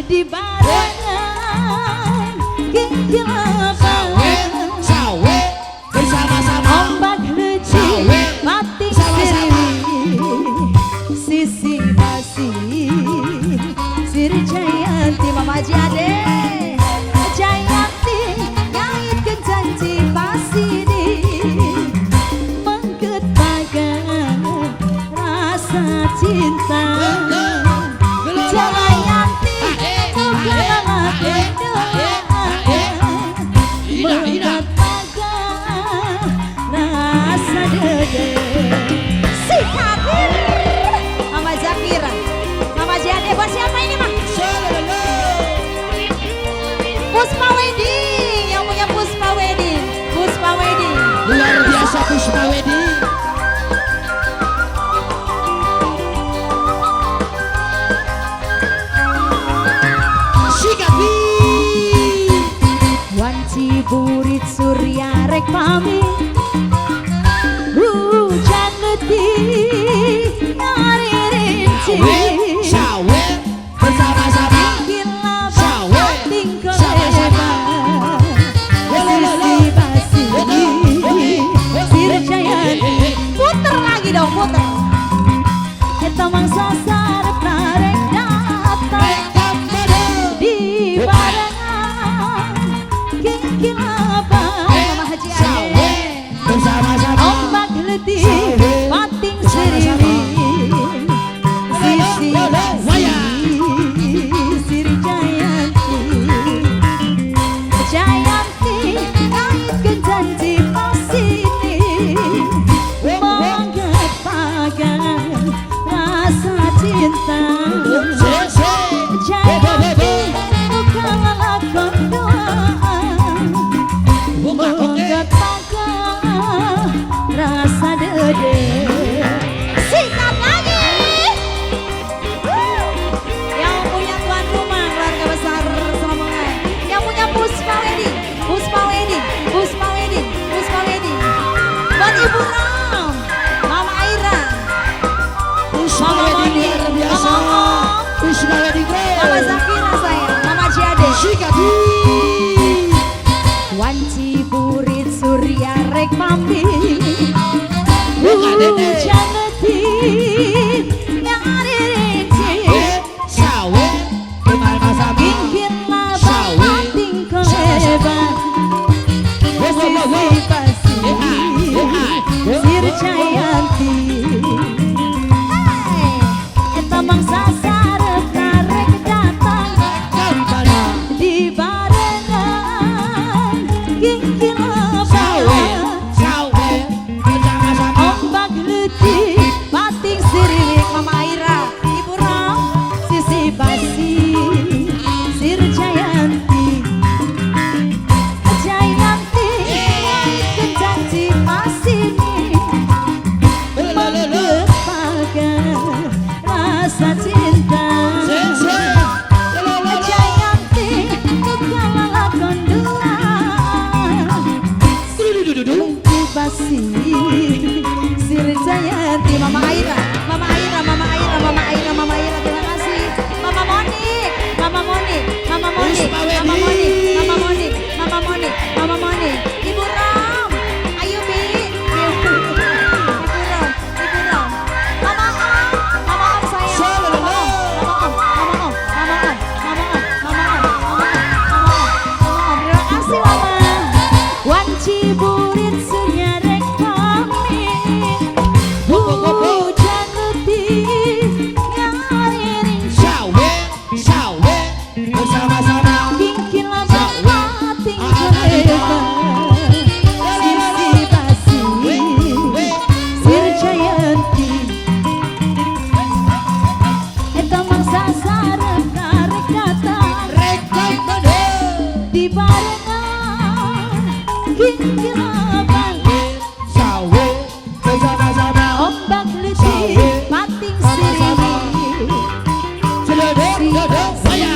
Di barengan Sawe, kikilapan sawe bersama-sama. Ombak leci Sawe, pating sama-sama. Siriwi sisi basi Sir Jayanti Mama Haji Ade Jayanti ngaitkeun janji pasini mengket pagar rasa cinta Jayanti bukan Ida, Ida. mengket pagar rasa dede. Sikat Mama Zakira, Mama Jade, buat siapa ini mah? Shalala. Puspa Wedding, yang punya Puspa Wedding, Puspa Wedding. Luar biasa Puspa Wedding. Sikat wi. Wanci burit surya rek pamit hujan letih ngaririnci Sawe, sawe bersama-sama. Gila Sawe, bating sama-sama. koleba Lo, lo, lo, lo. sisi basi Sir Jayanti Eh, eh, eh. puter lagi dong puter eta mangsa sarep narek datang Rekam mode. di barengan kikilapan Mama Haji Sawe Ade bersama-sama. ombak letih Sawe, pating bersama-sama. seriwi sisi Lo, lo, lo, waya. Siri Jayanti Jayanti ngaitkeun janji pasini mangga pagar rasa cinta Se, se. Bo, bo, bo, bo. Jayanti bukan lalakon doa Buka, oke. mangga pagar rasa dede. Sikat lagi yang punya tuan rumah keluarga besar Sromongan, yang punya Puspa Wedding, Puspa Wedding, Puspa Wedding, Puspa Wedding, buat Ibu Ram, Mama Aira, Puspa Mama Wedding Moni, luar biasa. Mama Om, Puspa Wedding Mama keren. Zakira sayang, Mama Jiade. Sikat wi. Wanci burit surya rek pamit Buka, Dede. hujan letih ngaririnci Eh, sawe bersama-sama. Kingkin labang Sawe, pating sama-sama. koleba Wo, wo, wo, wo. sisi basi Eh, ah, eh, ah. Sir Jayanti Hey, eta mangsa sarep narek datang Kembali. di barengan kikilapan Sawe, sawe bersama-sama. ombak letih pating siriwik Mama Aira Ibu Ram sisi basi Sir Jayanti Jayanti ngaitkeun janji pasini Lo, lo, lo, lo. mangga rasa cinta Se, se. Lo, lo, lo, lo. Jayanti bukan lalakon dua Du, du, du, du, du. Basi Sir Jayanti Mama Aira Mama Aira Mama Aira Mama Aira Mama Aira terima kasih Mama Monik Mama Monik Mama Monik Puspa Mama Wedding. Monik Mama Monik Mama Monik Mama Monik Ibu Ram ayo Bi Ibu Ram Ibu Ram Mama Om Mama Om sayang Mama Om Mama Om Mama Om Mama Om Mama Om Mama Om Mama Om Mama Om Mama Om terima kasih Mama Wanci burit surya rek pamit hujan letih ngariring Sawe, sawe bersama-sama. kingkin labang pating koleba sisi basi We, Sir Jayanti eta mangsa sarep narek datang rekam mode. di barengan kikilapan Sawe bersama-sama. ombak letih pating siriwi Sedodok, dodok, waya.